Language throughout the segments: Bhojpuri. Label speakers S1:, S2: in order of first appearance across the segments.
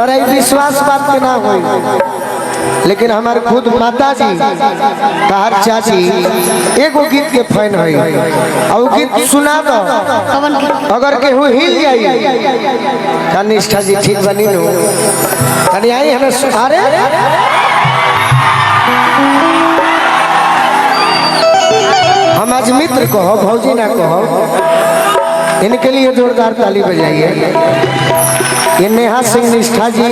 S1: तोरा ई विश्वास बात के ना होई, लेकिन हमार खुद माता जी तहार चाची एगो गीत के फैन है और गीत सुना दो
S2: कवन गीत?
S1: अगर केहू हिल जाई। कनिष्ठा जी ठीक बनी नु तनी आई हमें। अरे हम आज मित्र कहो भौजी ना कहो, इनके लिए जोरदार ताली बजाइए। ये नेहा सिंह निष्ठा जी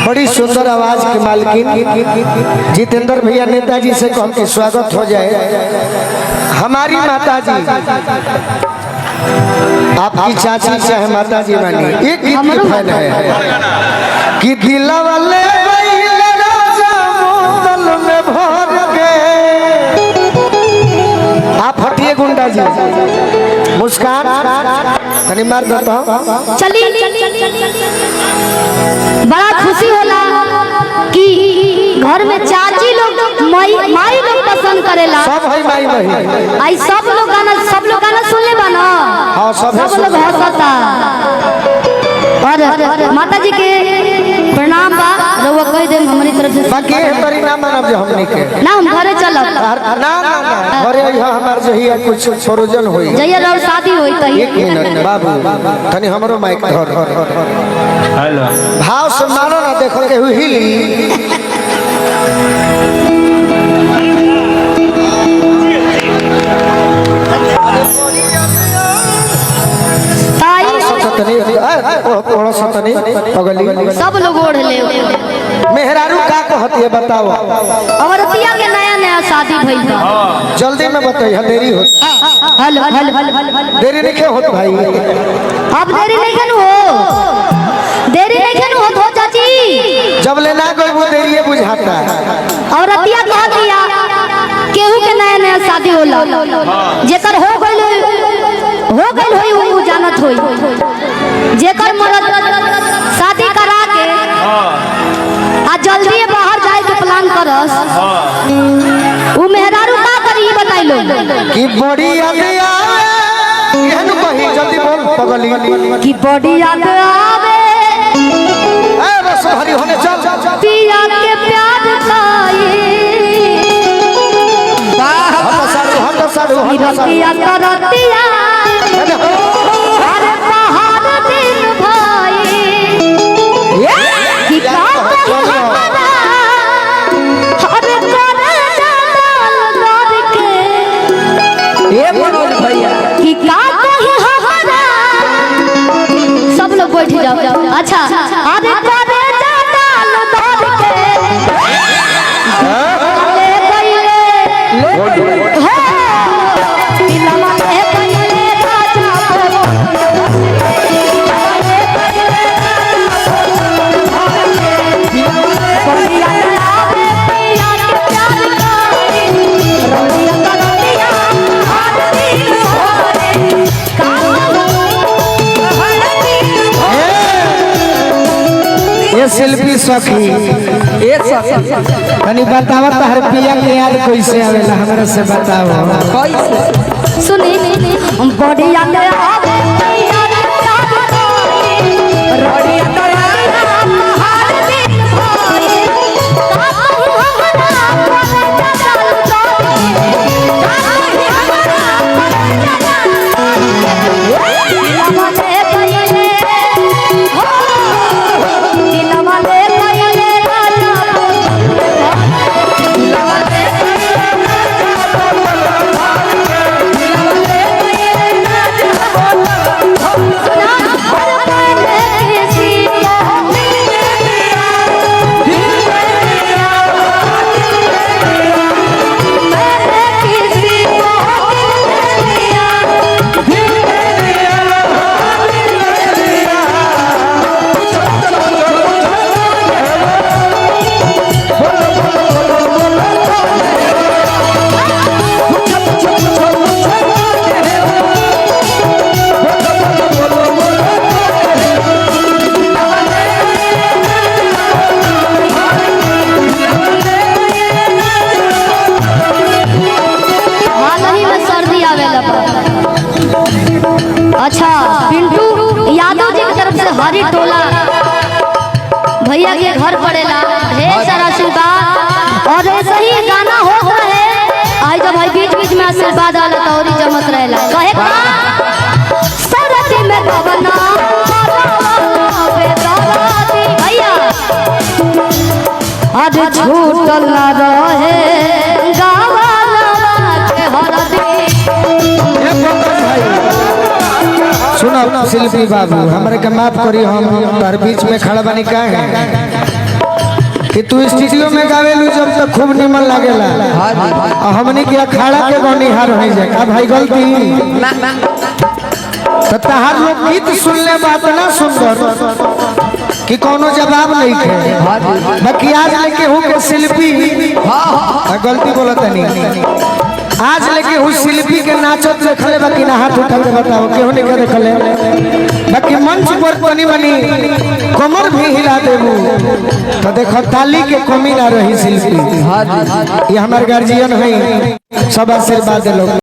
S1: बड़ी सुंदर आवाज के मालकिन। जितेंद्र भैया नेताजी से कह के स्वागत हो जाए। हमारी माता जी आपकी चाची चाहे माता जी मानी एक गीत के फैन है कि दिला वाले राजा बोतल में भर के। आप हटिए गुंडा जी मुस्कान तनी मार देता।
S2: चली बड़ा खुशी होला कि घर में चाची लोग माई माई लोग पसंद करेला।
S1: सब है माई बहिन।
S2: आई सब लोग गाना, सब लोग गाना सुन ले बा ना।
S1: हाँ, सब
S2: सब लोग हंसता। और माता जी के प्रणाम बा, रउआ कह देम हमारी तरफ से।
S1: बाकी ये परिणाम मानब जो हमनी के
S2: ना हम घरे चलब
S1: ना ना ना घरे अइहा हमार जहिया कुछ प्रोजन होई,
S2: जहिया रउआ शादी होई तहिया।
S1: एक मिनट बाबू तनी हमरो माइक धर।
S3: हेलो
S1: भाव से मानो ना देखो केहू हिली।
S2: ताई
S1: सतनी ओढ़ो सतनी पगली
S2: सब लोग ओढ़ ले।
S1: मेहरारू का कहती है बताओ।
S2: औरतिया के नया नया शादी भइल बा।
S1: जल्दी में बताइए देरी हो।
S2: हेलो हेलो हेलो
S1: देरी नहीं होत भाई।
S2: अब देरी नहीं खनु हो, देरी नहीं खनु हो चाची।
S1: जब ले ना गई वो देरी बुझाता।
S2: औरतिया कह दिया केहू के नया नया शादी होला, जेकर हो गइल हो गइल होई उ जानत होई, जेकर मरद शादी करा के आ जल्दी बाहर जाए के प्लान करस उ मेहरारू का करी बताई लो।
S1: कि बड़ी याद आवे एहन कही जल्दी बोल पगली।
S2: कि बड़ी याद आवे
S1: ए बस भरी होने चल
S2: पिया के प्यार काई
S1: हम सारू हम सारू हम सारू
S2: रतिया करतिया अरे पहाड़ दिन भाई कि का हमारा अरे कर डाल दर के
S4: ये मनोज भैया
S2: कि का कहे हमारा। सब लोग बैठ जाओ। अच्छा अरे कर डाल दर के ले गईले हो दिलवा ले गईले राजा
S1: ये शिल्पी सखी
S4: एक सखी
S1: तनी बतावा तहर पिया के याद कैसे आवेला हमरा से बताओ।
S4: कैसे
S2: सुनी बढ़िया के आवे पिया के प्यार काई
S4: बढ़िया
S2: पहाड़ दिन भाई का कहूँ हमरा पर डाल दर का कही हमरा पर डाल दिलवा ले गईले हो दिलवा ले गईले राजा दिलवा ले हाल ही में सर्दी आवेला बा। अच्छा पिंटू यादव जी की तरफ से हरी टोला भैया के घर पड़ेला ढेर सारा आशीर्वाद और ऐसे ही गाना होत रहे। आई जब भाई बीच बीच में आशीर्वाद आला तो और ही जमत रहेला। कहे का सरदी में गवना भैया आज छूटल ना रहे गावा के हरदी।
S1: ए पंकज भाई, सुनो शिल्पी बाबू, हमरे के माफ करी, हम तोहर बीच में खड़ा बनी का है कि तू स्टूडियो में गावेलू जब तक खूब निमन लागेला
S4: हाँ जी।
S1: आ हमनी के अखाड़ा के गौनिहार हो जाए का भाई गलती
S4: ना ना।
S1: तो तहार लोग गीत सुनले बात ना सुंदर कि कोनो जवाब नहीं खे।
S4: हाँ जी।
S1: बाकी आज लेके हूँ के शिल्पी
S4: हाँ हाँ।
S1: आ गलती बोलत नहीं, आज लेके हूँ शिल्पी के नाचत देखले बाकी ना हाथ उठा के बताओ केहू नहीं के देखले। बाकी मंच पर तनी मनी कमर भी हिला देबू तो देखो ताली के कमी ना रही शिल्पी।
S4: हाँ जी।
S1: ये हमारे गार्जियन है, सब आशीर्वाद लोग।